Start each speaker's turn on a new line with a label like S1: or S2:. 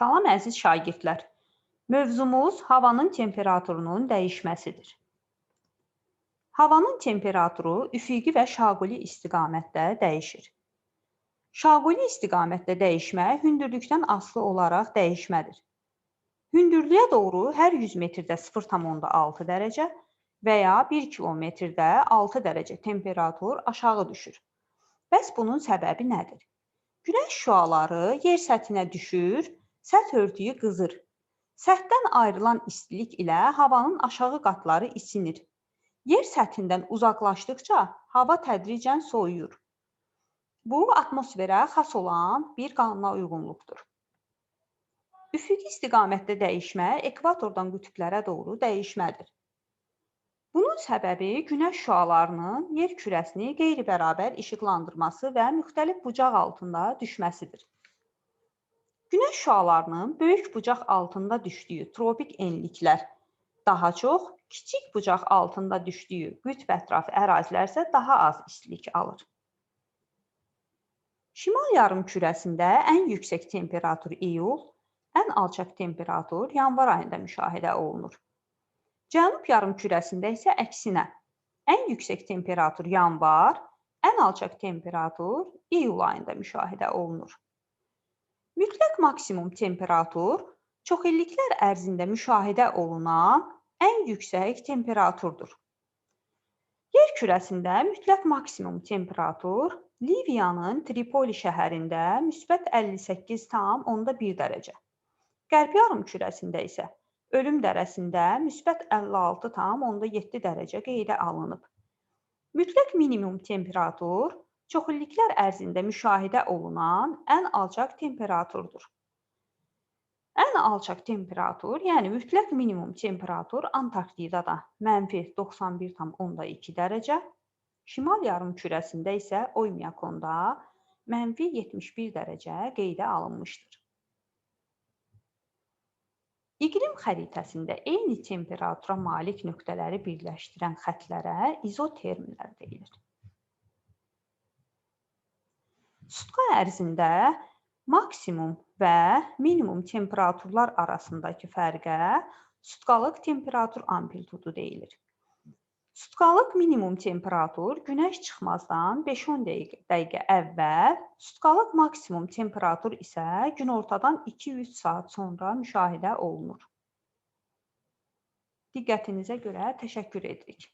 S1: Salam əziz şagirdlər. Mövzumuz havanın temperaturunun dəyişməsidir. Havanın temperaturu üfüqi və şaquli istiqamətdə dəyişir. Şaquli istiqamətdə dəyişmə hündürlükdən asılı olaraq dəyişmədir. Hündürlüyə doğru hər 100 metrdə 0,6 dərəcə və ya 1 kilometrdə 6 dərəcə temperatur aşağı düşür. Bəs bunun səbəbi nədir? Günəş şüaları yer səthinə düşür, səth örtüyü qızır. Səthdən ayrılan istilik ilə havanın aşağı qatları isinir. Yer səthindən uzaqlaşdıqca hava tədricən soyuyur. Bu, atmosferə xas olan bir qanuna uyğunluqdur. Üfüqi istiqamətdə dəyişmə ekvatordan qütblərə doğru dəyişmədir. Bunun səbəbi günəş şüalarının yer kürəsini qeyri-bərabər işıqlandırması və müxtəlif bucaq altında düşməsidir. Günəş şüalarının böyük bucaq altında düşdüyü tropik enliklər daha çox, kiçik bucaq altında düşdüyü qütb ətrafı ərazilər isə daha az istilik alır. Şimal yarımkürəsində ən yüksək temperatur iyul, ən alçaq temperatur yanvar ayında müşahidə olunur. Cənub yarımkürəsində isə əksinə, ən yüksək temperatur yanvar, ən alçaq temperatur iyul ayında müşahidə olunur. Mütləq maksimum temperatur çoxilliklər ərzində müşahidə olunan ən yüksək temperaturdur. Yer kürəsində mütləq maksimum temperatur Liviyanın Tripoli şəhərində müsbət 58,1 dərəcə. Qərb yarımkürəsində isə Ölüm dərəsində müsbət 56,7 dərəcə qeydə alınıb. Mütləq minimum temperatur çoxilliklər ərzində müşahidə olunan ən alçaq temperaturdur. Ən alçaq temperatur, yəni mütləq minimum temperatur Antarktidada mənfi 91,2 dərəcə, şimal yarımkürəsində isə Oymyakonda mənfi 71 dərəcə qeydə alınmışdır. İqlim xəritəsində eyni temperatura malik nöqtələri birləşdirən xətlərə izotermlər deyilir. Sutka ərzində maksimum və minimum temperaturlar arasındakı fərqə sutkalıq temperatur amplitudu deyilir. Sutkalıq minimum temperatur günəş çıxmazdan 5-10 dəqiqə əvvəl, sutkalıq maksimum temperatur isə günortadan 2-3 saat sonra müşahidə olunur. Diqqətinizə görə təşəkkür edirik.